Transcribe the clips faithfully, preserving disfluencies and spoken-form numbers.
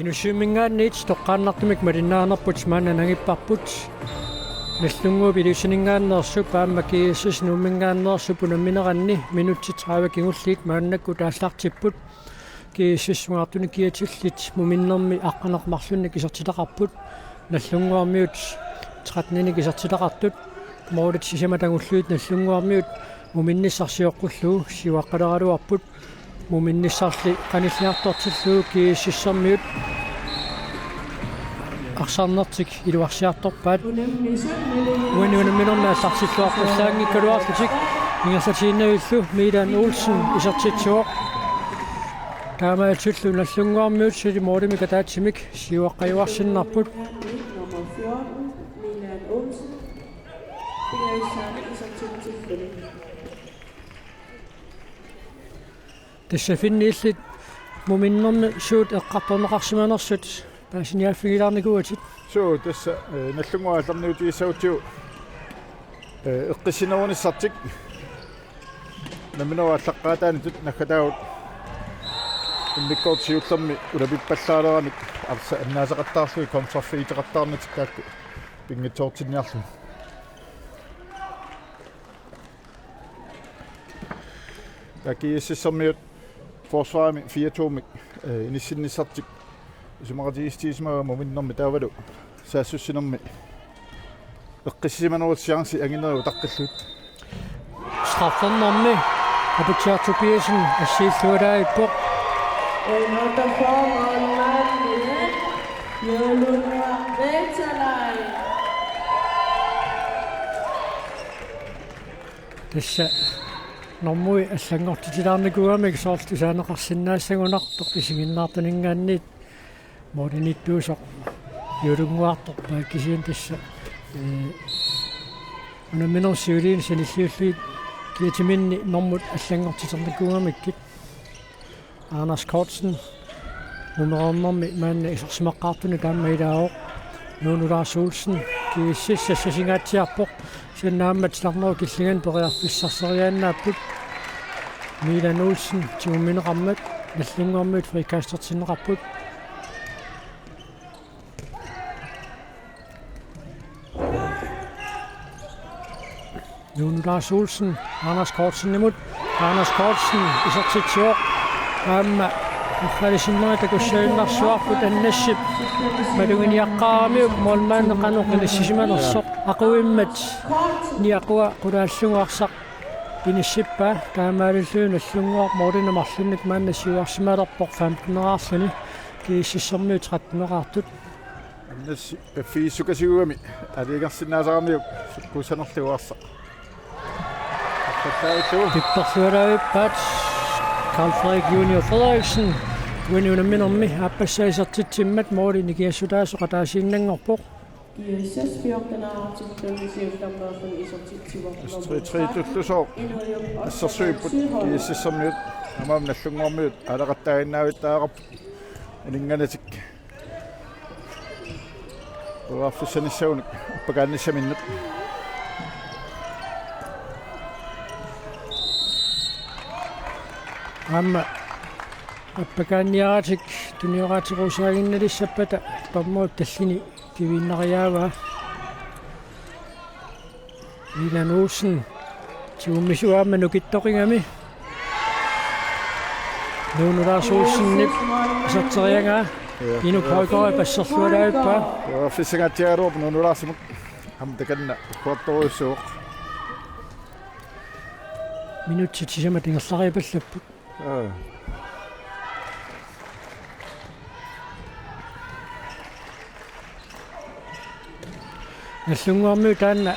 Inussivimminngaanniit toqqaannartumik malinnaanerput maanna nangipparput. Nagdlunguup Ilulissaninngaanneersup aamma G S S Nuumminngaanneersup unammineranni minutsit tredive kingulliit maannakkut aallartipput. G S S sungaartunik kiatillit muminnermi aqqaneq-marlunnik isertitaqarput. Nagdlunguarmiut tretteninik isertitaqartut. Målit sisamat angullugit Nagdlunguarmiut muminnissaq sioqqullugu siuaqqaleraluarput. Muminnissarli qanilliartortillugu G S S-ermiut arsarnertik iluarsiartorpaat. Uani unamminermi aallartilluarpallaanngikkaluarlutik ingerlatiinnavillu Milan Olsen isertitsivoq. Taamaalillutillu Nagdlunguarmiut suli målimik ataatsimik siuaqqajuarsinnarput. Nummer fjorten, Milan Olsen. Tassa finni illit muminnermi suut eqqartorneqarsimanersut paasiniaaffigilaarnikuuatit? Suu, tassa, eh, Nagdlunguaq aallarniutigissagutsigu, eh, eqqissinerunissartik. Nammineq aallaqqaataanitut naggataagut immikkoortut siullermik ulapippallaaleramik arsaq annaaseqattaarlugit kontrafeiteqattaarnatik taakku pinngitsoortinniarlugit. Taava G S S-ermiut forsvarimi fire to-mik, eh, inissinnissartik isumaqatigiissutigisimagaat muminnermi taavalu saassussinermi eqqissisimanerup chance anginerit utaqqillugit. Straffeernermi Aputsiaq Tobiassen assiillualaarpoq. Nummer fyrre, målmanden, Joulua Veteran. Tassa normui allanngortitilaarnikuugamik soorlu tusaaneqarsinnaassagunartoq isiginnaartuninngaanniit målimiittuusoq Joulua Veteranimik kisianni tassa, eh, unamminermi siuliini sanilliullugit kiatiminni normut allanngortiternikuugamikkit. Anders Kortsen mumereernermi maanna isersimaqqaartunut aamma ilaavoq. Nuunu Lars Olsen, G S S sassasingaatsiarpoq. Kisianni aamma titarnerup killinganni periarfissarseriaannaapput. Milan Olsen tigummineqarmat Nagdlunguarmiut frikastertinneqarput. Nuunu Lars Olsen, Anders Kortsenimut. Anders Kortsen isertitsivoq. Aamma arraalisinnaanera takussaginnarsuarput Annasip maluginiaqqaaramiuk målmandi qanoq inissisimanersoq. Aquimmat niaqua qulaallugu arsaq inissippaa, taamaalilluni Nagdlunguaq målinik marlunnik maanna siuarsimalerpoq femteneraarluni, G S S-ermiut tretteneraartut. Annas paffiissukasiugami aalajangersinnaasaramiuk sukkuussanerlugu arsaq. Arsattaavittugu. Pipperlualaavippaat Carl Frederik Junior Frederiksen. Uani unamminermi aappassaa isertitsimmat måli nikingassutaasoq ataasiinnanngorpoq. G S S fjorten artiklen siullermeerluni isertitsivoq. S tre tre tullusooq assersuipput G S S-ermiut, aamma Nagdlunguarmiut aaleqattaaginnaavittariaqarput uninngatik periarfissanissaannik appakaannissaminnut. Aamma appakaanniaratik tunioraatseruusaaginnalissappata dommerit tallini kiviinnariaavaa. Milan Olsen tigummisuaama nukittoqigami. Nuunu Lars Olsenip iserteriagaa. Inuk Højgaard assersualaavippaa. Periarfissangaatsiaraluarpoq Nuunu Larsimut. Aamma takanna huartorujussuuvoq. Minutsit sisamat ingerlariapallapput. Aa. Nagdlunguarmiut taanna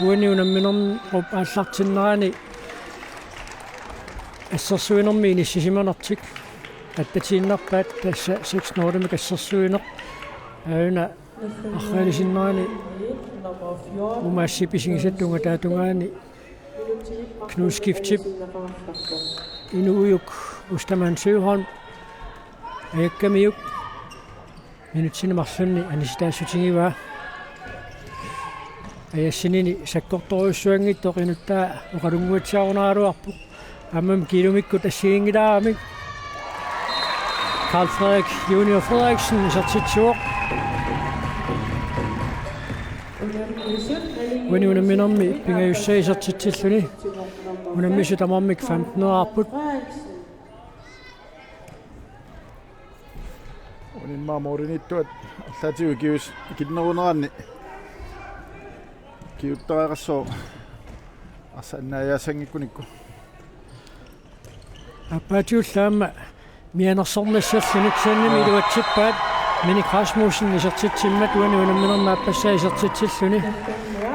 uani unamminerup aallartinnerani assersuinermi inissisimanertik attatiinnarpaat, tassa seks nul-imik assersuineq. Aajuna arraalisinnerani umaassi pisigisat tungataatungaani Knud Skiftip inuujuk Ostermann Søholm ajakkamiuk minutsini marlunni anisitaassutigivaat. Ajassinini sakkortorujussuanngitsoq inuttaa oqalunnguatsiarunaraluarpoq. Aammami kiilumikkut assigiinngilaaramik. Carl Frederik Junior Frederiksen isertitsivoq. Uani unamminermi pingajussaa isertitsilluni. Unammisut tamarmik femten-eqarput. Unimmaa mooriniittuat arlaatigut ikius-, ikinneruneranni kiuttareqassoo arsaannaajaassanngikkunikku. Aappaatigut aamma mianersornissarluni kisiannimi iluatsippaat Minik Rasmussen isertitsimmat uani unamminermi aappassaa isertitsilluni.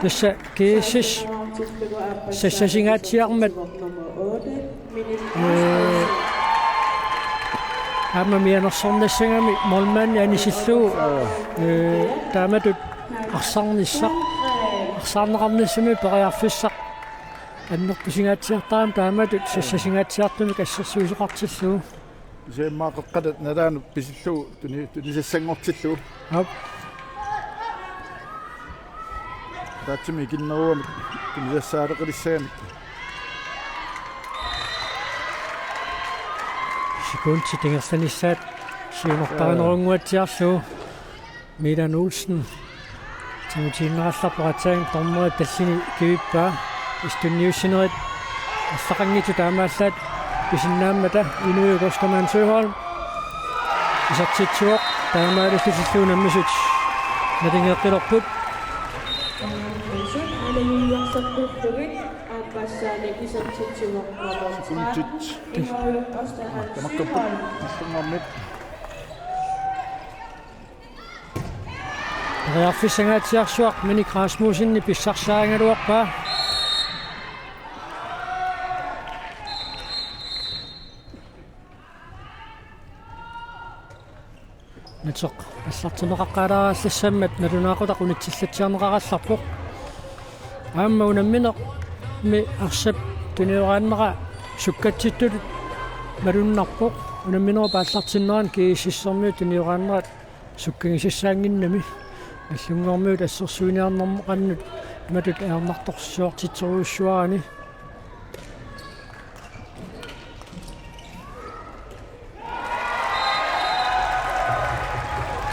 Tassa G S S sassasingaatsiarmat, ee, aamma mianersornissagami målmandi anisillugu, ee, taamatut arsarnissaq, arsaarneqarnissami periarfissaq annertusingaatsiartarami taamatut sassasingaatsiartumik assersuisoqartillugu. Kisianni immaqa qeqqata nalaanut pisillugu tuni-, tunisassanngortillugu. Aap. Taassuma ikinnerugamik tunisassaaleqilissagamik. Sekundit ingerlanissaat siunertarinerunnguatsiarlugu. Milan Olsen. Timutiinnarallarpoq aatsaat dommeri tallini kivippaa. Istunniussinerit allaqanngitsut taamaallaat pisinnaammata Inuup Ostermann Søholm isertitsivoq, taamaalillutillu unammisut nalingeqqilerput. Sekundit. Tamakkaput. Periarfissaq angaatsiarsuaq Minik Rasmussenip pissarsiarigaluarpaa. Nateq aallartinneqaqqaalaarallassammat nalunaaqutaq unitsillatsiarneqarallarpoq. Aamma unamminermi arsap tunioraannera sukkatsittutut malunnarpoq. Unamminerup aallartinnerani G S S-ermiut tunioraannerat sukkagisassaannginnami. Nagdlunguarmiut assersuiniarnermut qanoq imatut ajornartorsiortitserujussuarani.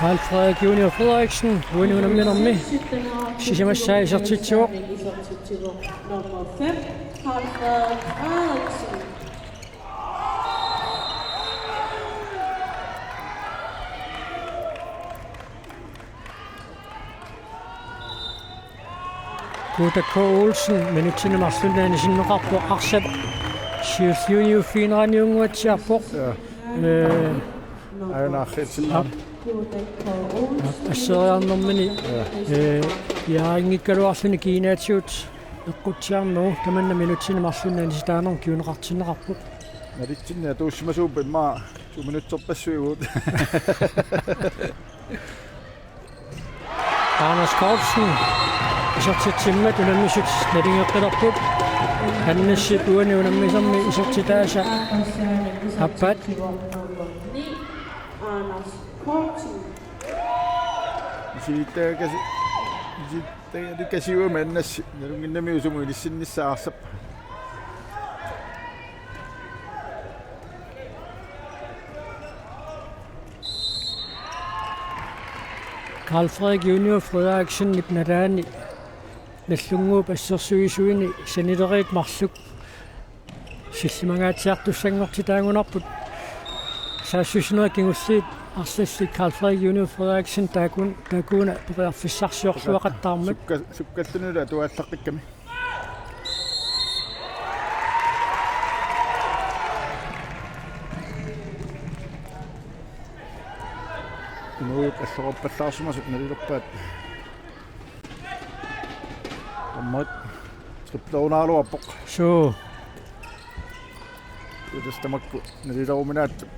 Carl Frederik Junior Frederiksen, uani unamminermi sisamassaa isertitsivoq. Nummer fem, Carl Frederik Frederiksen. Kuuta K. Olsen, minutsini marlunni anisinneqarpoq, arsap siulliuniuffigineraniunnguatsiarpoq. Ja. Ee, Aana arfiitsinnaam. Aap. Aap, asseriarnermini, ja, ee, piareerinngikkaluarluni kiinaatigut eqqutsiarnerup tamanna minutsini marlunni anisitaanermut kinguneqartinneqarpoq. Nalitsinni atuussimasuupput immaqa to minutserpassuit. Anders Carlsen isertitsimmat unammisut nalingeqqilerput. Hannesip uani unamminermi isertitaasa aappaat. Anders Carlsen. Isigittaakasi-, isigittaakasiugami Annasi nalunnginnamiuk sumut inissinnissaa arsap. Carl Frederik Junior Frederiksenip nalaani Nagdlunguup assersuisuini sanileriit marluk sillimangaatsiartussanngortitaagunarput. Saassussinerit kingulliit arlallit Carl Frederik Junior Frederiksen taakku-, taakkuuna periarfissarsiorluaqattaarmat. Sukka-, sukkallunilu atuaallaqqikkami. Inuit alloruppallaarsimasut nalilerpaat. Dommerit triplerunaaraluarpoq. Suu. Tassa tamakku nalileruminaatsut.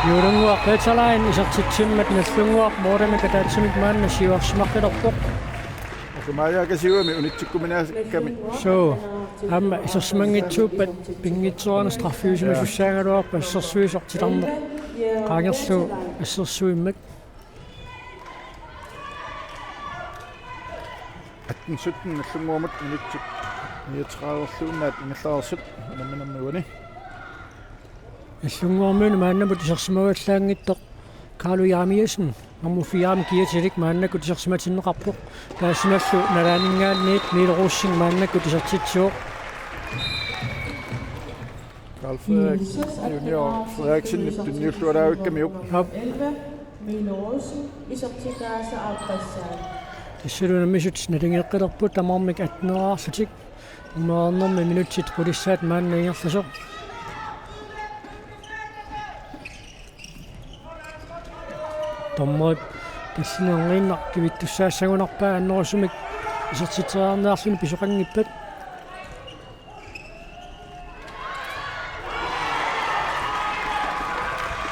Juullannguaq Peterlein isertitsimmat Nagdlunguup målimik ataatsimik maanna siuarsimaqqilerpoq. Oqimaajaakkasiugami unitsikkuminaakkami. Suu. Aamma isersimanngitsuuppat pinngitsoorani straffiusimasussaagaluarpoq assersuisoq titarneq qaangerlugu assersuimmat. Atten sytten Nagdlunguamut minutsit niogtredive-luunniit ingerlareersut unamminermi uani. Nagdlunguarmiunit maannamut isersimavallaanngitsoq Carlo Jeremiassen, nummer fire-mi kiatilik, maannakkut isersimatinneqarpoq. Taassumalu nalaaninngaanniit Miilo Rosing maannakkut isertitsivoq. Carl Frederik Junior Frederiksen tunniulluaraavikkamiuk. Aap. Tassalu unammisut naligeqqilerput tamarmik atteneraarlutik. Umaarnermi minutsit qulissaat maanna ingerlasoq. Dommerit tallinerniinnaq kivittussaassagunarpaa annerusumik isertitseriarniarluni pisoqanngippat.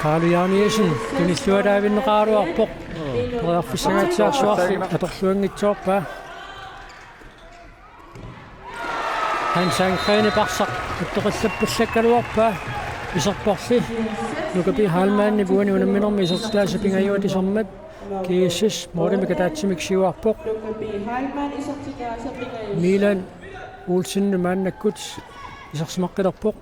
Carlo Jeremiassen tunillualaavinneqaraluarpoq. Periarfissanngaatsiarsuarli atorluanngitsoorpaa. Hans Sandgreni parsaq uttoqillappallakkaluarpaa. Iserporli Nuka B. Heilmannip uani unamminermi isertitaasa pingajuat isermat. G S S målimik ataatsimik siuarpoq. Milan Olsen maannakkut isersimaqqilerpoq.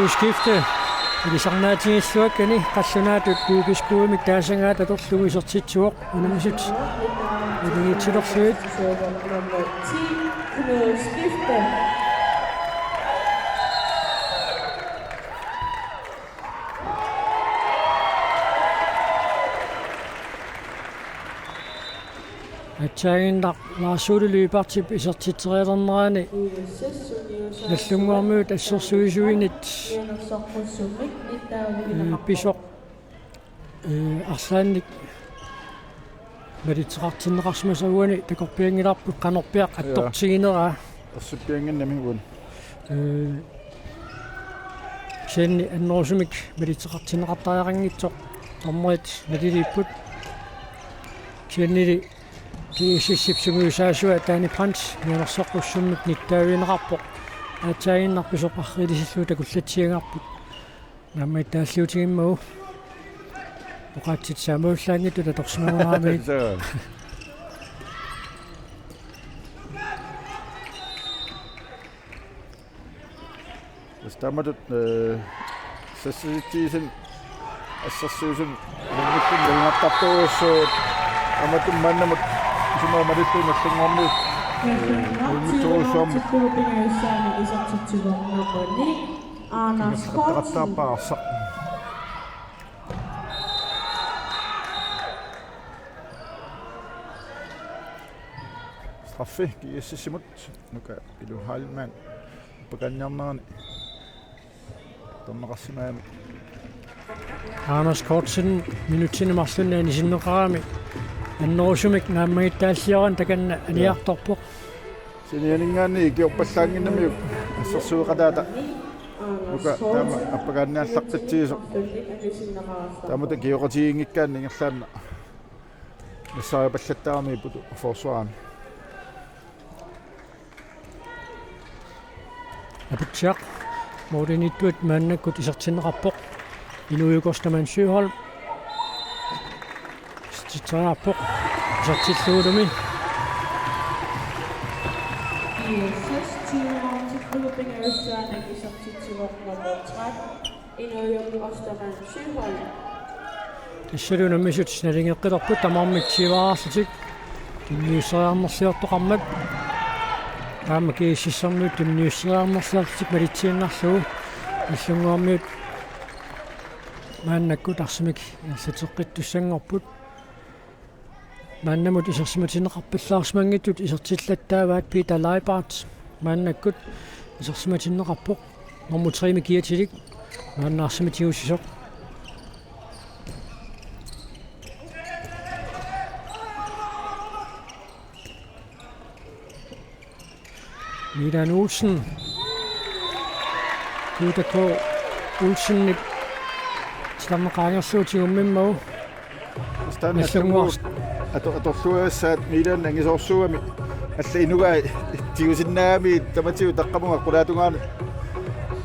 Udskifte. Ilisarnaatigilluakkani qallunaatut P P S K-imik taasagaat atorlugu isertitsivoq unammisut naligiitsilerlugit. Atsaaginnaq Lars Ole Lyberthip isertitserialernerani Nagdlunguarmiut assersuisuinit, ee, pisoq, ee, arlaannik malitseqartinneqarsimasoq uani takorpianngilarput qanorpiaq attortigineraa. Ersippiannginnami uani. Ee, kisianni annerusumik malitseqartinneqartariaqanngitsoq dommerit naliliipput. Kisiannili G S S-ip sungiusaasua Danny Brandt mianersoqqussummik nittaavigineqarpoq. Aatsaannaq pisoq arriilisillugu takullatsiagarput. Naammagittaalliutigimmagu. Oqaatsit saamavallaanngitsut atorsimagunaramikkit. Soo. Tassa taamatut, ee, sassatigisinni assersuisuni unammikkut nalingattartorujussuuvoq, aamma maannamut isumaqatigiittut Nagdlunguarmiut, ee, unammisorujussuarmik. Arsaq. Straffe G S S-imut, Nuka Pilu Heilmann appakaanniarnerani atorneqarsimagami. Anders Kortsen minutsini marlunni anisinneqarami annerusumik naammagittaalliorani takanna aniartorpoq. Sanianinngaanniit ikiorpallaannginnamiuk assersueqataata. Nuka taama appakaanniallaqqitsigisoq. Taamatut ikioqatigiinngikkaanni ingerlaannaq nassaaripallattaaramiippugut forsvarimi. Aputsiaq målimiittuat maannakkut isertinneqarpoq. Inuujukoq Staman Søholm. Isertitseriarpoq. Isertillugulumi. Inuujukoq Staman Søholm. Tassalu unammisut naligeqqilerput tamarmik tyveraarlutik tunniusseriarnerliortoqarmat. Aamma G S S-ermiut tunniusseriarnerliorlutik malitsiinnarlugu. Nagdlunguarmiut maannakkut arsamik ingerlateqqittussanngorput. Maannamut isersimatinneqarpallaarsimanngitsut isertillattaavaat. Peter Leibart maannakkut isersimatinneqarpoq. Nummer tre-mi kiatilik maanna arsamik tigusisoq. Milan Olsen. Guuta K. Olsenip titarneq qaangerlugu tigummimmagu. Taanna Nagdlunguarmiut ato-, atorluagassaat Milan angisoorsuugami. Alla inugai tigusinnaagami tamatigut taqqamunga qulaatungaani.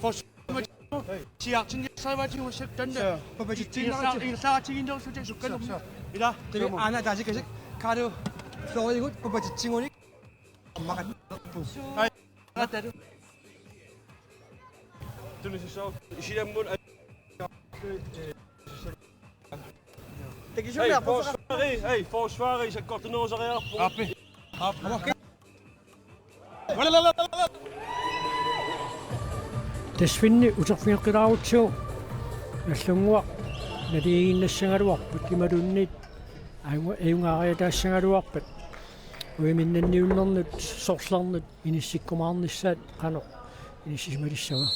Forsvarimi siaartinniarsarivaatigut uassap taanna. Suu, papatitsiinnaratsigu. Ilaa, ilaa, tiginnerussuteq sukkanermi. Suu, suu. Ilaa. Tavi aana taasikkasik Kalu Florigut papatitsingunik. Ammakat. Ai. Atalu. Tunisissaaq isilammut. Hey, forsvari, hey, forsvari, sakkortunerusariaqarpoq. Aappi. Aappi. Tassunga uterfigeqqilaarutsigu Nagdlunguaq naligiinnassagaluarpat imaluunniit ajunga-, ajungaariataassagaluarpat uiminnanniunnernut sorlernut inissikkumaarnissaat qanoq inissisimalissavat?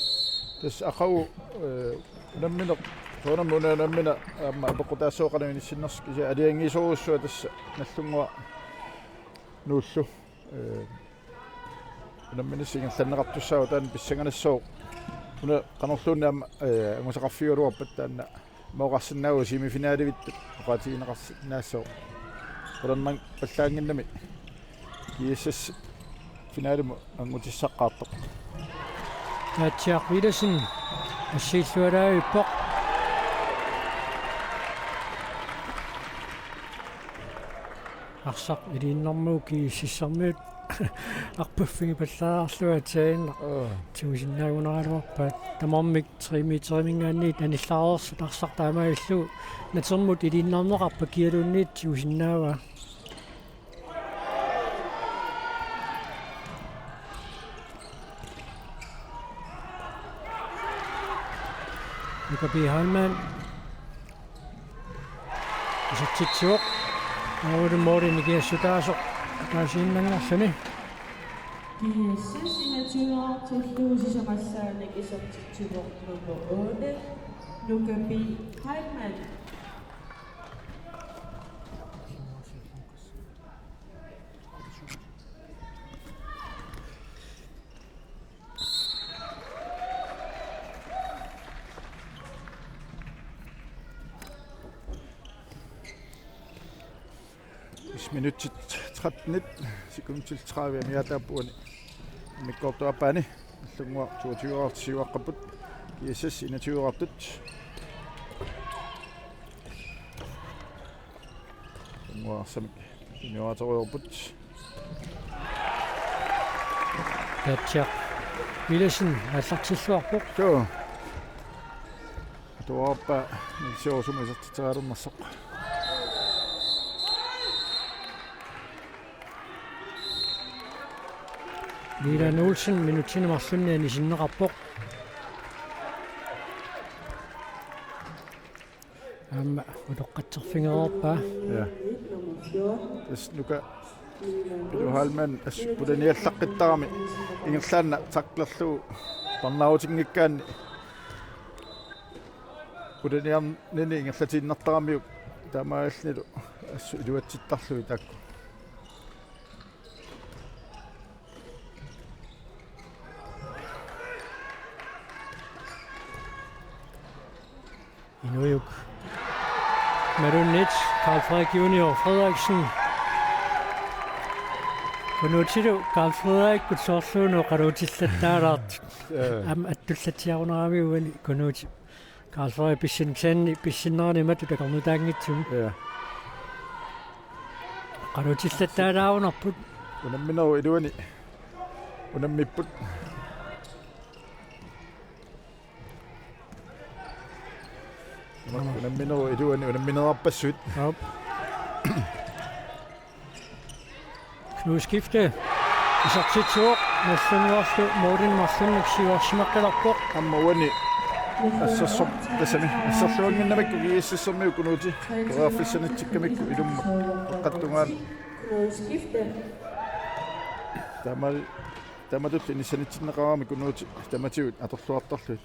Tassa aqagu, eh, unammineq, soorunami una unammineq aamma apeqqutaassooq qanoq inissinnersoq, kisianni aalajangiisorujussuaq tassa Nagdlunguaq Nuullu, eh, unammineq ingerlanneqartussaavoq, taanna pissanganassaaq. Una qanorluunniit aamma, eh, angusaqarfigigaluarpat taanna imooqarsinnaavoq, semifinalivittut oqaatigineqarsinnaassooq. Qularnanngippallaannginnami GSS finalimut angutissaqqaartoq. Kaatsiaq Villadsen assiillualaavippoq. Arsaq iliinnarmiuk GSS-ermiut arpaffigipallaarlugu aatsaannguaq. Aa. Tigusinnaagunaraluarpaat. Tamarmik tre meterimiingaanniit anillaareersut arsaq taamaalillugu natermut iliinnarneqarpat kialuunniit tigusinnaavaa. Nuka P. Heilmann. Isertitsivoq. Aammalu måli nikingassutaasoq ataasiinnanngorluni. GSS enogtyve-tullu sisamassaannik isertitsivoq nummer otte, Nuka P. Heilmann. Minutsit tretten, sekundit tredive amiaataapput uani immikkoortup aappaani. Nagdlunguaq toogtyve-rartut siuaqqapput. GSS enogtyve-rartut. Nagdlunguaq arsamik junioriatorujussuupput. Kaatsiaq Villadsen aallartilluarpoq. Suu. Atuarpaa Niels Joosum isertitserialernersoq. Milan Olsen minutsini marlunni anisinneqarpoq. Aamma utoqqatserfigereerpaa. Ja. Tassa Nuka Piluhaalman assut pulaniallaqqittarami ingerlaannaq tacklerlugu parnaarutinngikkaanni pulaniarnini ingerlatiinnartaramiuk taamaalillutillu assut iluatsittarlugit taakku. Inuiuk malunnit Karl Frederik Junior Frederiksen. Kunuutilu Karl Frederikkut soorluuna oqaluutillattaalaartut. Ja. Aamma attullatsiarunarami uani Kunuuti. Karl Frederik pissin-, kisianni pissinnerani matut takornutaanngitsumik. Ja. Oqaluutillattaalaarunarput. Unamminerup iluani unammipput. Unamminerup iluani unamminerarpassuit. Aap. Knude skifte. Isertitsivoq, Nagdlunguarlu målini marlunnik siuarsimaqqilerpoq. Aamma uani assersorput tassami. Asserluannginnamikku G S S-ermiut Kunuuti periarfissanitsikkamikku ilummut eqqartungaani. Taamaal-, taamatut inissanitsinneqarami Kunuuti tamatigut atorluartarlugit.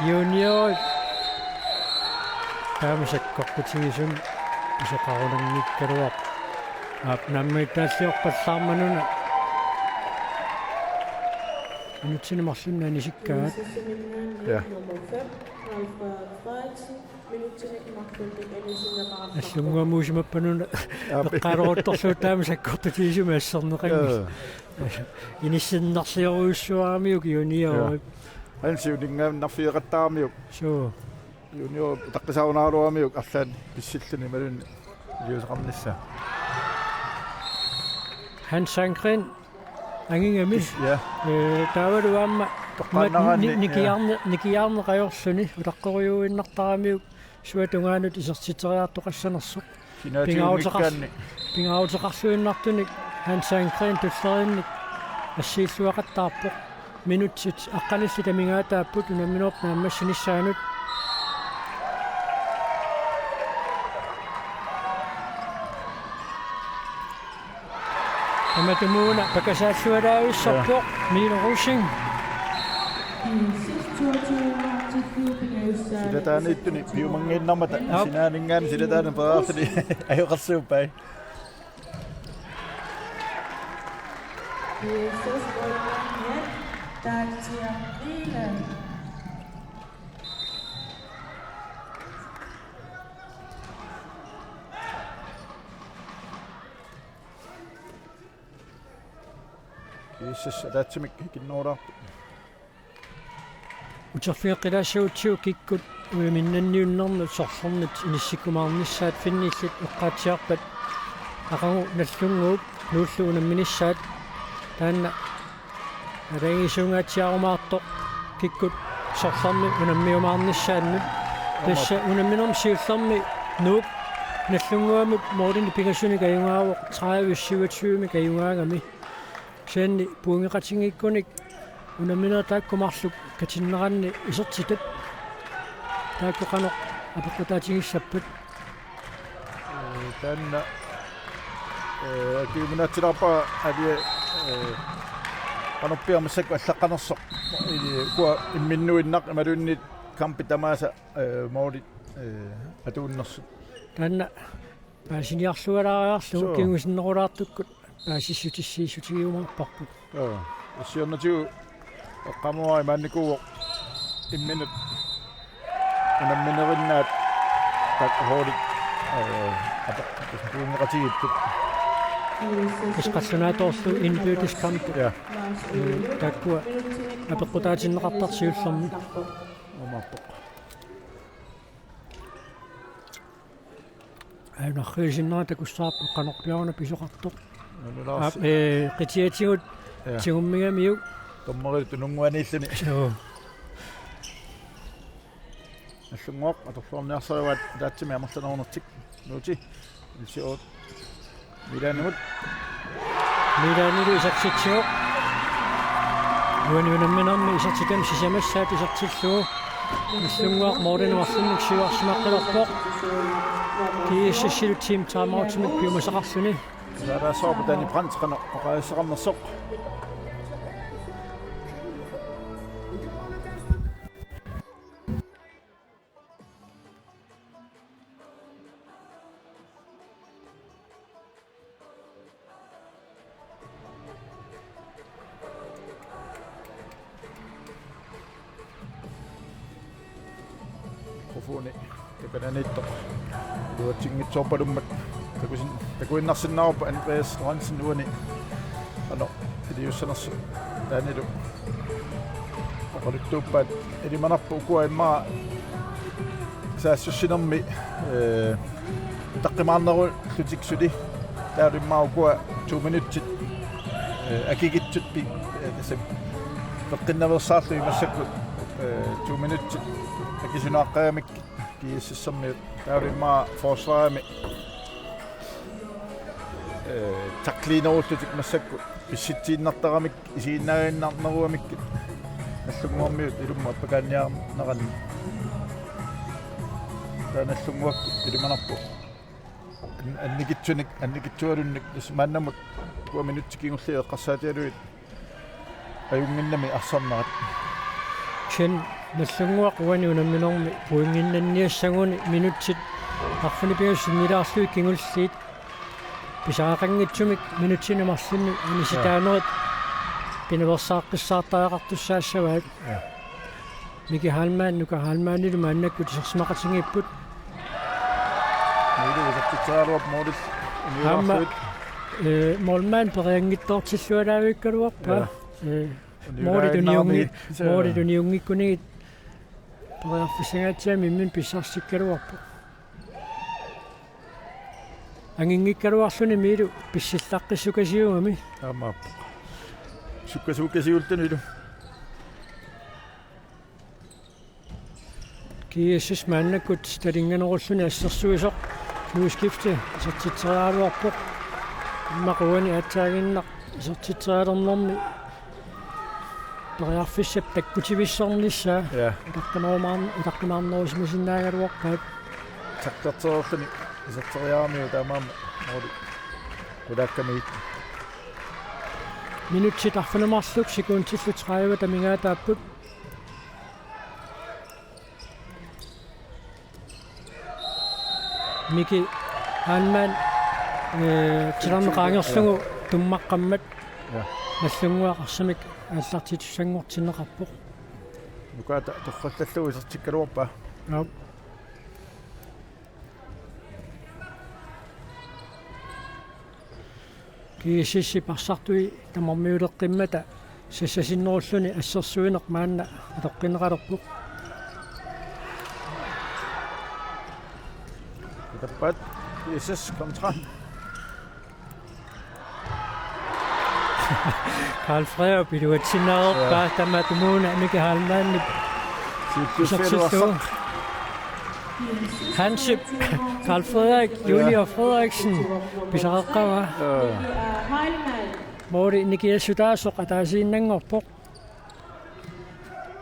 Junior. Taama sakkortutigisumik pisoqarunanngikkaluarpoq. Aap, naammagittaalliorpallaarmanuna. Minutsini marlunni anisikkaat. Ja. Nagdlunguamuusimappanuna. Aap. Eqqaaleruttorlugu taama sakkortutigisumik asserneqanngilaq. Ja. Inissinnarliorujussuaramiuk Junior. Ja. Ansi uninngaannarfigeqattaaramiuk. Suu. Junior utaqqisaarunaraluaramiuk arlaannik pissilluni imaluunniit iliuuseqarnissaa. Hans Sandgreen angigami. Ja. Ee, taavalu aamma toqqaannaraanni, ni-, ni-, ja. Nikiaarne-, nikiaarneq ajorluni utaqqerujuinnartaramiuk suatungaanut isertitseriartoqassanersoq. Pingaaruteqar-, pingaaruteqarluinnartunik Hans Sandgreen tulleriinnik assiilluaqattaarpoq. Minutsit aqqanillit amigaataapput unamminerup naammassinissaanut. Tamatumuuna pakasaallualaavissarpoq. Ja. Milo Rosing. Silataaniittuni piumanngiinnarmata. Aap. Sinaaninngaanniit silataani periarfini ajoqersuuppai. G S S ataatsimik kinnoraarput. Uterfigeqqilaassagutsigu kikkut ujaminnanniunnernut sorlermut inissikkumaarnissaat finniillit eqqaatsiarpat aqagu Nagdlunguup Nuullu unamminissaat taanna nalagiisuungaatsiarumaartoq kikkut sorlermi unammiumaarnissaannut. Tassa unamminermi siullermi Nuuk Nagdlunguamut målinik pingasunik ajugaavoq tredive syvogtyve-mik ajugaagami. Kisianni pointeqatigiikkunik unamminerit taakku marluk katinneranni isertitat taakku qanoq apeqqutaatigissappat? Ee, taanna, ee, akiuminaatsilaarpara alie, ee, qanorpiaq massakkut allaqqanersoq. Ee, ukua imminnuinnaq imaluunniit kampit tamaasa, ee, målit, ee, atuunnersut. Taanna paasiniarlualaariarlugu. Suu. Kingusinnerulaartukkut paasissutissiissutigiumaarparput. Joo. Ussiornatigut eqqaamavara imaannikuuvoq imminut unamminerinnaat taakku holdit, ee, ape-, pointeqatigiittut. Tassa qallunaatoorlu indbyrdes kamp. Ja. Ee, taakkua apeqqutaatinneqartartut siullermik. Umaappoq. Ajunarluinnarlugu takussavarput qanorpiaruna pisoqartoq. Nalulaarsi. Aap, ee, qitiatigut. Ja. Tigummigamiuk. Dommerit tununnguaniilluni. Joo. Nagdlunguaq atorluarniarsarivaat ataatsimik amerlanerunertik. Nuuti. Ilsiut. Milanimut. Milanilu isertitsivoq. Uani unamminermi isertitami sisamassaat isertillugu Nagdlunguaq målinik marlunnik siuarsimaqqilerpoq. G S S-ilu team timeoutimik piumasaqarluni. Saalaassavarput Danny Brandt qanoq oqaaseqarnersoq. Mikrofoni takananiittoq. Iluatsinngitsoorpalummat. Takusin-, takuinnarsinnaavarput Andreas Lorentzen uani. Ano, iliussanersoq taannalu. Oqaluttuuppaat ilimanarpoq ukua immaqa saassussinermi, eh, utaqqimaarnerullutik suli. Taavalu immaqa ukua to minutsit, eh, akikitsut pi-, eh, tassami. Peqqinnaveersaarlugit massakkut, eh, to minutsit akisunaqqagamik G S S-ermiut. Taavalu immaqa forsvarimi, eh, tackliinerullutik massakkut pissitsinartaramik isiginnaaginnarnerugamik Nagdlunguarmiut ilummut appakaanniarnerani. Taava Nagdlunguakkut ilimanarpoq. An-, annikitsunik, annikitsualunnik, tassa maannamut ukua minutsit kingulliit eqqarsaatigalugit ajunnginnami arsarnerat. Kisianni Nagdlunguaq uani unamminermi pointinnanniassaguni minutsit arfineq-pingasut sinnilaarlugit kingulliit pisariaqanngitsumik minutsini marlunni anisitaanerit pinaveersaaqqissaartariaqartussaassavaat. Ja. Miki Heilmann, Nuka Heilmannilu maannakkut isersimaqatigiipput. Miilu isertitseriaraluarpoq målip. Aamma, uniulaarluit. Eh, målmand perianngitsoortillualaavikkaluarpaa. Ja. Eh, målit uniungi-, uniulaannaarnagit. Målit uniunngikkunigit periarfissangaatsiamik imminut pissarsikkaluarpoq. Anginngikkaluarluni Miilu pissillaqqissukasiugami. Aamma. Sukkasuukkasiullunilu. G S S maannakkut talinganerulluni assersuisoq udskifte isertitseriaraluarpoq. Immaqa uani aatsaaginnaq isertitserialernermi periarfissap takkutivissornissaa. Ja. Utaqqimaarn-, utaqqimaarnerusimasinnaagaluarpaat. Tacklertereerluni iserteriaramiuk taamaammat måli qulaakkamigit. Minutsit arfineq-marluk sekundillu tredive amigaataapput. Miki Heilmann, eh, titarneq qaangerlugu tummaqqammat. Ja. Nagdlunguaq arsamik aallartitussanngortinneqarpoq. Nukaata torrallallugu isertikkaluarpaa. Ja. G S S-ip arsartui tamarmiuleqqimmata sassasinnerulluni assersuineq maanna atoqqinneqalerpoq. Tappat G S S kontra. Karl Frederik iluatsinneruppaa. Ja. Tamatumuuna Miki Heilmannip isertillugu. Hansip Karl Frederik, ja, Junior Frederiksen pisareqqavaa. Ja. Måli nikingassutaasoq ataasiinnanngorpoq.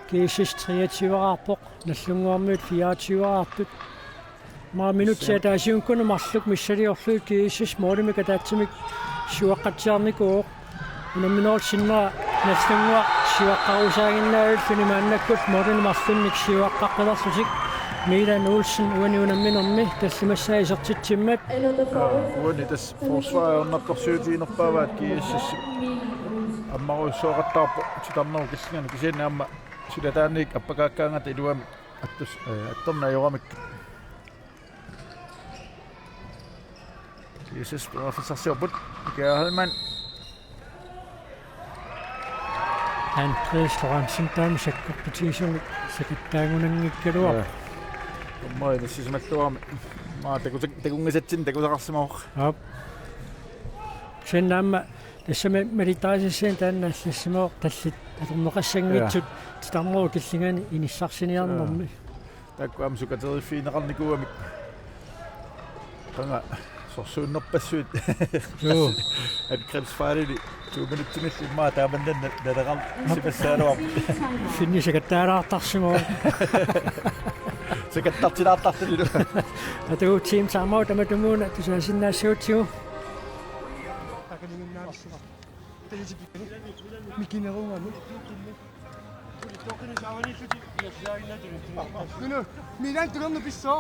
G S S treogtyve-raarpoq, Nagdlunguarmiut fireogtyve-raartut. Maani minutsit ataasiunngikkuni marluk missiliorlugit G S S målimik ataatsimik siuaqqatsiarnikuuvoq. Unamminerup sinnera Nagdlunguaq siuaqqarusaaginnavilluni maannakkut målinik marlunnik siuaqqaqqilerlutik. Milan Olsen uani unamminermi tallimassaa isertitsimmat. Uani tassa forsvarip ajornartorsiutiginerpaavaat G S S ammarujussuaqattaarpoq titarnerup killingani kisianni aamma sulataaniit appakaakkaangata iluamik attus-, eh, attorneq ajoramik. G S S periarfissarsiorput. Miki Heilmann. Andreas Lorentzen taama sakkortutigisumik sakattaagunanngikkaluarpoq. Ja. Aamma inassisimalluarami. Maa takusak-, takunngisatsinnik takusaqarsimavoq. Aap. Kisianni aamma tassami malittarisassat taanna allassimavoq tallit atorneqassanngitsut, ja, titarnerup killingani inissarsiniarnermi. Ja. Taakku aamma sukateriffigineqarnikuugamik. Qanga sorsuunnerpassuit. Joo. Angrebsfejlili Tuuminitsinilli immaqa taamanna naleqarsimassagaluarpoq. Finni sakattaalaartarsimavoq. Sakattartilaartartunilu. Atugu team timeout tamatumuuna tusaasinnaassagatsigu. Mikinerugami. Nunu, Milan tulernu pissoo.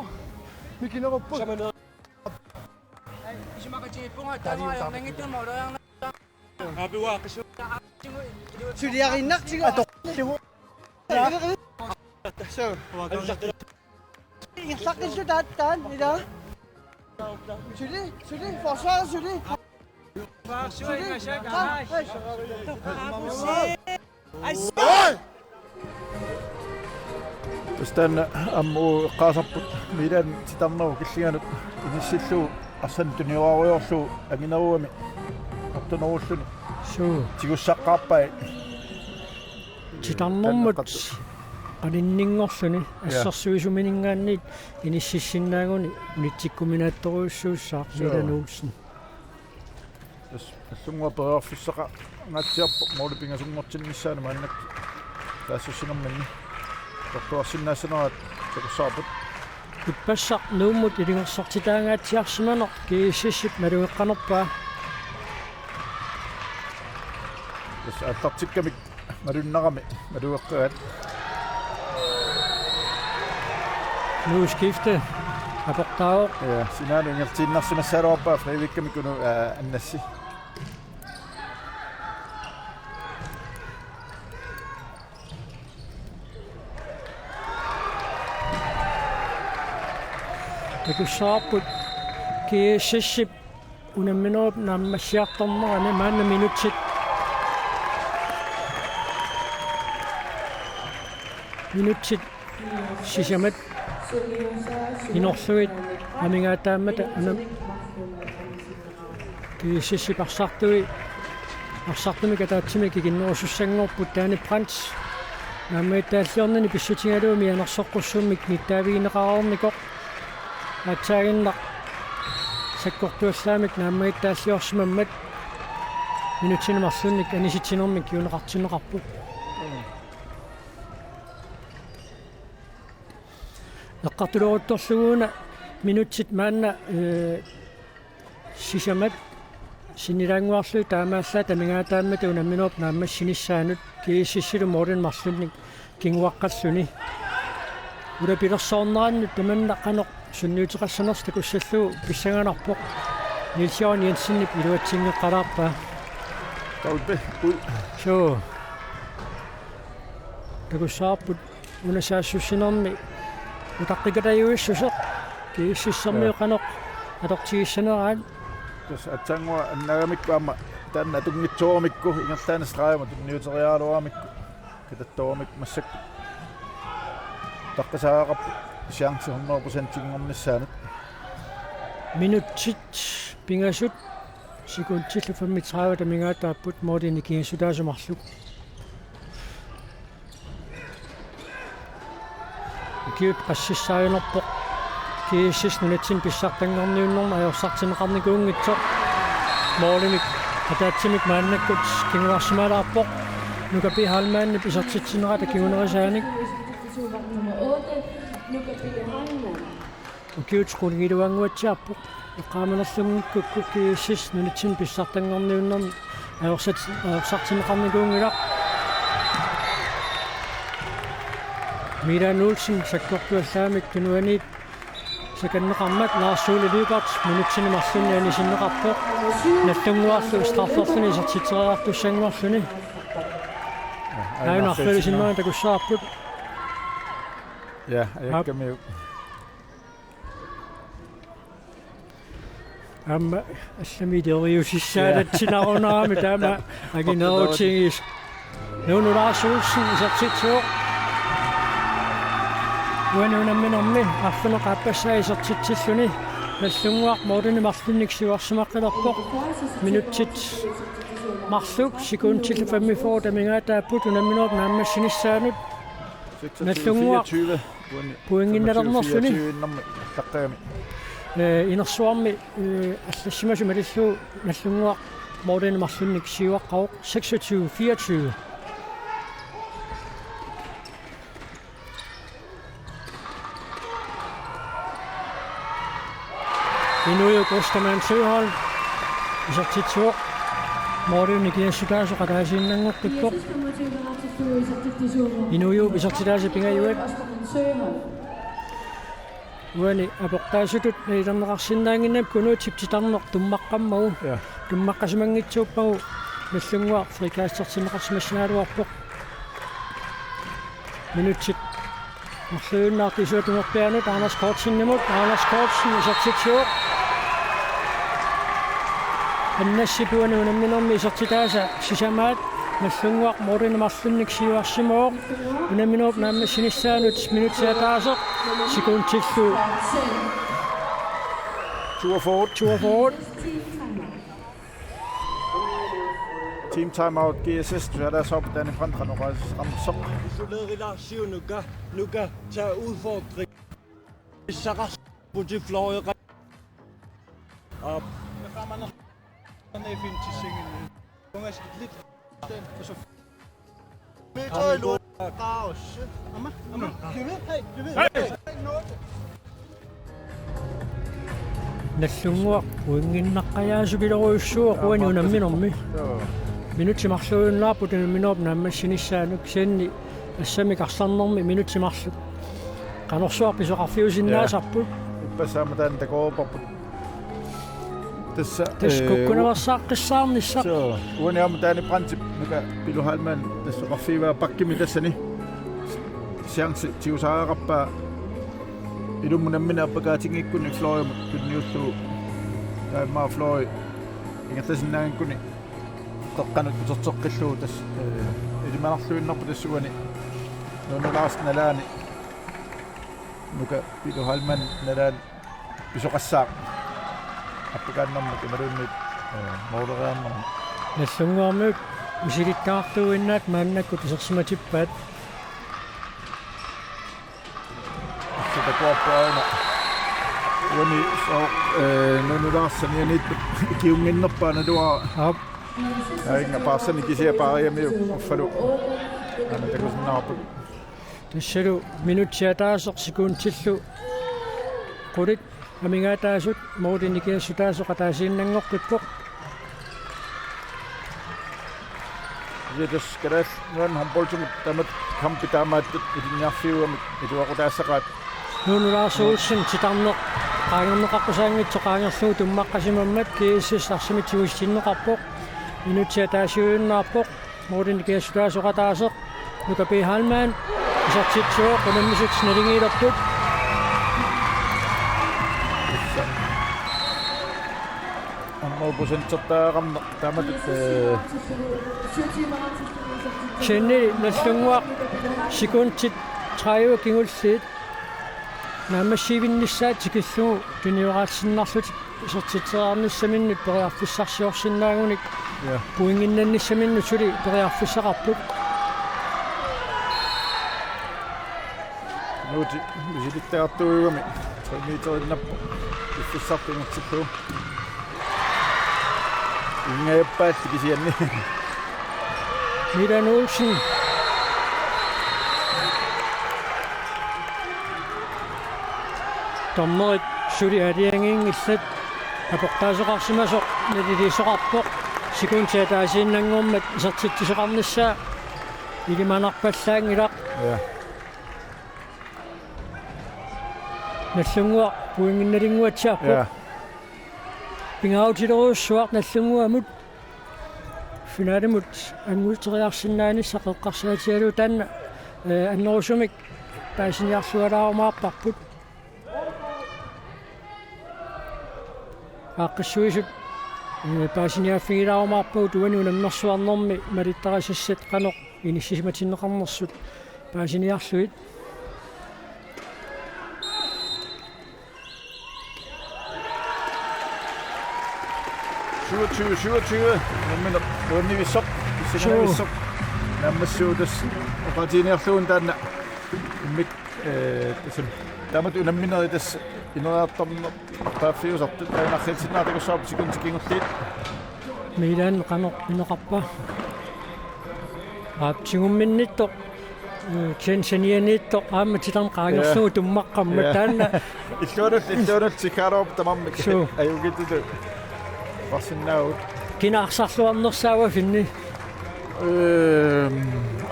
Mikineruppu. Suliarinnartigu atoqqigu. Suu. Ingerlaqqilluta taanna ila. Suli, suli, forsvar, suli. Suli. Ah, hey. Tassa taanna aamma eqqaasarput Milan titarnerup killinganut inissillugu arsannik tunioraarujoorlugu anginerugami artunerulluni. Suu. Tigussaqqaarpai. Titarnermut taanna qaninninngorluni. Ja. Assersuisumininngaanniit inississinnaagunik unitsikkuminaattorujussuussaaq. Suu. Milan Olsen. Tassa Nagdlunguaq periarfissaqangaatsiarpoq måli pingasunngortinnissaanut maannakkut taassussinerminni. Atortuarsinnaassanerat takussavarput. Ippassaq Nuummut ilungersortitaangaatsiarsimaneq GSS-ip malugeqqanerpaa. Tassa aallartikkamik malunnarami malugeqqagaat. Nuup skifte aportaavoq. Ja, sinaanut ingerlaannarsimassagaluarpaa Frederikkami Kunu, aa, Annassi. Takussavarput GSS-ip unamminerup naammassiartornerani maanna minutsit. Minutsit sisamat inorlugit amigaataammata unam-, GSS-ip arsartui, arsartumik ataatsimik ikinnerusussanngorput Danny Brandt. Naammagittaalliornini pissutigalugu mianersoqqussummik nittaavigineqareernikoq. Aatsaaginnaq sakkortuallaamik naammagittaalliorsimammat minutsini marlunnik anisitsinermik kinguneqartinneqarpoq. Eqqartuleruttorlugu una minutsit maanna, ee, sisamat sinnilaannguarlugit taamaallaat amigaataammata unamminerup naammassinissaanut GSS-ilu målini marlunnik kinguaqqalluni. Ulapilersoornerannut tamanna qanoq sunniuteqassanersoq takussallugu pissanganarpoq. Niels Jørgen Jensenip iluatsinngeqqalaarpaa. Taupe, ui. Suu. Takussavarput una saassussinermi utaqqikatajuissuseq. GSS-ermiut, ja, qanoq atortigissaneraat. Tassa aatsaannguaq annaagamikku aamma taanna atunngitsooramikku ingerlaannaq stregimut tunniuteriaraluaramikku. Katattoormik massakkut taqqisariaqarpoq chance hundrede procentinngornissaanut. Minutsit pingasut sekundillu femogtredive amigaataapput målini kinguassutaasut marluk. Ukiut qassissaaginerpoq GSS nunatsinni pissartanngorniunnermi ajorsartinneqarnikuunngitsoq. Målimik ataatsimik maannakkut kinguarsimalaarpoq. Nuka P. Heilmannip isertitsinerata kingunerisaanik. Ukiut qulingiluannguatsiarpoq. Eqqaamanerlunngikkukku GSS nunatsinni pissartanngorniunnermi ajorsat-, ajorsartinneqarnikuunngilaq. Milan Olsen sakkortuallaamik tunuaniit sakanneqarmat Lars Ole Lyberth minutsini marlunni anisinneqarpoq. Nagdlunguarlu strafferluni isertitseriartussanngorluni. Aajuna arlalisinnerani takussavarput. Ja, ajakkamiuk. Aamma allamik ileriusissaalatsinnarunarami taama angineerutigis. Nuunu Lars Olsen isertitsivoq. Uani unamminermi arfineq-aappassaa isertitsilluni. Nagdlunguaq målini marlunnik siuarsimaqqilerpoq. Minutsit marluk sekundillu femogfyrre amigaataapput unamminerup naammassinissaanut. Nagdlunguaq pointinnalernerluni. Ee, inersuarmi, ee, allassimasut malillugu Nagdlunguaq Målini marlunnik siuaqqavoq, seksogtyve fireogtyve. Inuup Ostermann Søholm isertitsivoq. Målini nikingassutaasoq ataasiinnanngoqqippoq. Inuup isertitaasa pingajuat. Uani aportaasutut nalilerneqarsinnaannginnami Kunuutsip titarneq tummaqqammagu. Ja. Tummaqqasimanngitsuuppagu Nagdlunguaq frikastertinneqarsimassagaluarpoq. Minutsit marluinnaartut isuata tungerpiaanut Anders Kortsenimut. Anders Kortsen isertitsivoq. Annassip uani unamminermi isertitaasa sisamaat. Nagdlunguaq målini marlunnik siuarsimavoq. Unamminerup naammassinissaanut minutsit ataaseq sekundillu toogfyrre. Toogfyrre. Team timeout, G S S, tusaalaassavara Dani Brandt qanoq oqaaseqarnersoq. Isolererlaarsiuk Nuka, Nuka, tag udfordring. Issaqarputit Florida. Aap. Nagdlunguaq uinginnaqqajaasupilerujussuuvoq uani unamminermi. Joo. Minutsit marluinnaarput unamminerup naammassinissaanut, kisianni assammik arsarnermi minutsit marluk qanorsuaq pisoqarfiusinnaasarput. Ja. Ippassaq aamma taanna takoreerparput. Tassa, tassa, eh, kukkunaveersaaqqissaarnissaq. Soo, uani aamma Dani Brandtip Nuka Pilu Heilmann tassa oqarfigaa bakkimi tassani chance tigusariaqarpaa. Ilumut nammineq appakaatinngikkunik Florimut tunniullugu. Taamaammat Flori ingerlasinnaanngikkuni qeqqanut uterteqqillugu tassa, eh, ilimanarluinnarpoq tassa uani. Nuno Larsen nalaani. Nuka Pilu Heilmann nalaani. Pisoqassaaq. Appakaannarmat imaluunniit, eh, mooleriarnermut. Nagdlunguarmiut misilittagartuuinnaat maannakkut isersimatippaat. Assut takuarput aana. Uani sooq, eh, Nuno Larsen ianiittut ikiunnginnerpaa naluara. Aap. Aajuna paarsanik kisiat paariamiuk uffalu. Aana takusinnaavarput. Tassalu minutsit ataaseq sekundillu qulit amigaataasut målini nikingassutaasoq ataasiinnanngoqqippoq. Ja, tassa Kalaallit Nunaanni håndboldimut taamatut kampit taamaattut ilinniarfiugamik iluaqutaassaqaat. Nuno Lars Olsen titarneq qaangerneqaqqusaanngitsoq qaangerlugu tummaqqasimammat G S S arsamik tigusitinneqarpoq. Minutsit ataasiuinnaarpoq. Målini nikingassutaasoq ataaseq. Nuka Pilu Heilmann isertitsivoq, unammisut naligiilerput. Aamma procentertariaqarneq taamatut, eh. Kisianni Nagdlunguaq sekundit tredive kingulliit naammassivinnissaat tikillugu tunioraarsinnarlutik isertitseriarnissaminnut periarfissarsiorsinnaagunik. Ja. Pointinnannissaminnut suli periarfissaqarput. Nuuti misilittagartuugami tre meterinnarpoq. Piffissarput ingertillugu. Ingajappaalli kisianni. Milan Olsen. Dommerit suli aalajangiinngillat. Aportaasoqarsimasoq naliliisoqarpoq. Sekundit ataasiinnanngormat isertitsisoqarnissaa ilimanarpallaanngilaq. Ja. Nagdlunguaq pointinnalinnguatsiarpoq. Ja. Pingaarutilerujussuaq Nagdlunguamut finalemut anguteriarsinnaanissaq eqqarsaatigalugu taanna, eh, annerusumik paasiniarlualaarumaarparput. Aaqqissuisut, eh, paasiniaaffigilaarumaarpagut uani unammersuarnermi malittarisassat qanoq inissisimatinneqarnersut paasiniarlugit. Syvogtyve syvogtyve. Unammineq nuannivissoq, pissangannavissoq. Naammassivutas oqaatigineerlugu taanna. Immik, eh, tassami. Taamatut unamminerit tassa ineriartorneq paaffiusartut. Taanna arriitsinnaartakussaarput sekundit kingulliit. Milan qanoq inoqarpa? Aap, tigumminnittoq, mm, Jensenianiittoq aamma titarneq qaangerlugu, ja, tummaqqammat, ja, taanna. Illuanut, illuanut Sikharov tamarmik. Suu. Ajugitut. Varsinnaagut. Kina arsarluarnersaava finni? Ehm,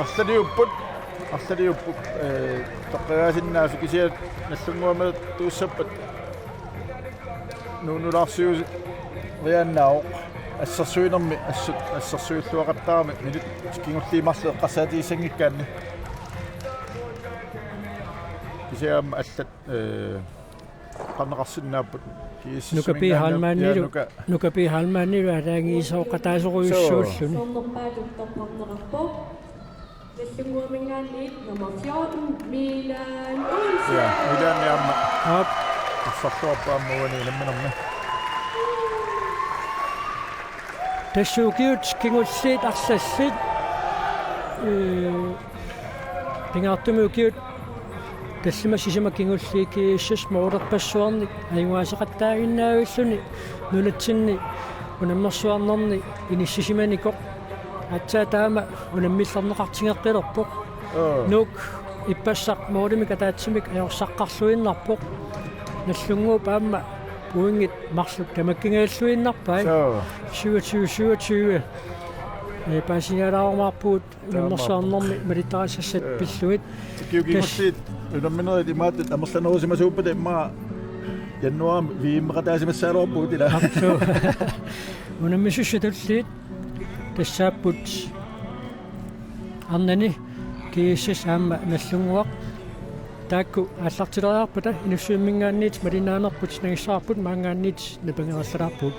arlaliupput, arlaliupput, eh, toqqagaasinnaasut kisianni Nagdlunguami tuussappat. Nuunulaarsiu riannaavoq assersuinermi assut assersuilluaqattaarami minut kingulliit marluk eqqarsaatigissanngikkaanni. Kisianni aamma allat, eh, qanneqarsinnaapput. Nuka P. Halmannilu, ja, Nuka. Nuka P. Halmannilu aalajangiisooqataasorujussuulluni. Suu. Nagdlunguaminngaanniit nummer fjorten, Milan Olsen. Ja, Milan aamma. Aap. Arsarluarpoq aamma uani unamminermi. Tassa ukiut kingulliit arlallit, ee, pingaartumik ukiut tallimat sisamat kingulliit G S S moolerpassuarnik ajugaaseqattaaginnavilluni nunatsinni unammersuarnerni inissisimanikoq. Aatsaat taama unammillerneqartigeqqilerpoq. Aa. Nuuk ippassaq moolimik ataatsimik ajorsaqqarluinnarpoq. Nagdlunguup aamma pointit marluk tamakkiingajalluinnarpai. Suu. Syvogtyve syvogtyve. Ee, paasinialaarumaarpugut. Taamaappoq. Unammersuarnermi malittarisassat, ee, pillugit. Ukiut kingulliit unamminerit imaattut amerlanerusimasuuppata immaqa januaarimi V M-eqataasimassagaluarpugut, ilaa. Aap, suu. Unammisussat tulliit tassaapput arnani G S S aamma Nagdlunguaq. Taakku aallartileriarpata Inussivimminngaanniit malinnaanerput nagissavarput, maanngaanniit napangerallalaarpugut.